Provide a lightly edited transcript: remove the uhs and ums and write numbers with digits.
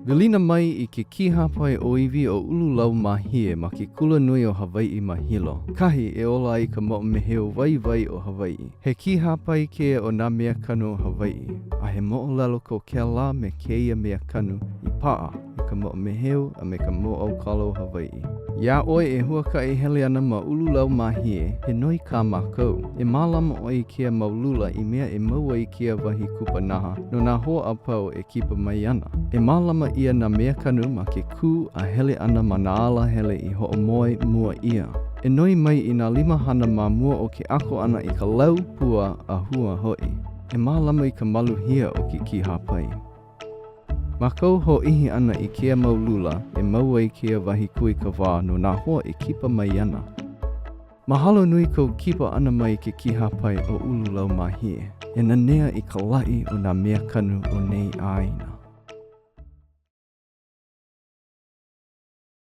Welina mai i ke kīhāpai ʻōiwi o Ululau Māhie ma ke Kulanui o Hawaiʻi ma Hilo, kahi e ola ai ka moʻomeheu waiwai o Hawaiʻi. He kīhāpai kēia o nā mea kanu o Hawaiʻi, a he moʻolelo ko kēlā me kēia mea kanu i paʻa i ka moʻomeheu a me ka mōʻaukala o Hawaiʻi. Iā ʻoe e huakaʻi hele ana ma Ululau Māhie, he noi kā mākou, e mālama ʻoe i kēia mau lula i mea e mau ai kēia wahi kupanaha no nā hoa a pau e kipa mai ana. E mālama ʻia nā mea kanu ma ke kū a hele ʻana ma nā ala hele i hoʻomoe mua ʻia. E noi mai i nā limahana ma mua o ke ʻako ʻana i ka lau, pua, a hua hoʻi. E mālama i ka maluhia o ke kīhāpai. Ma kou hōʻihi ʻana i kēia mau lula e mau ai kēia wahi kūikawā no nā hoa e kipa mai ana. Mahalo nui kou kipa ʻana mai i ke kīhāpai o Ululau Māhie e nanea i ka laʻi o nā mea kanu o nei ʻāina.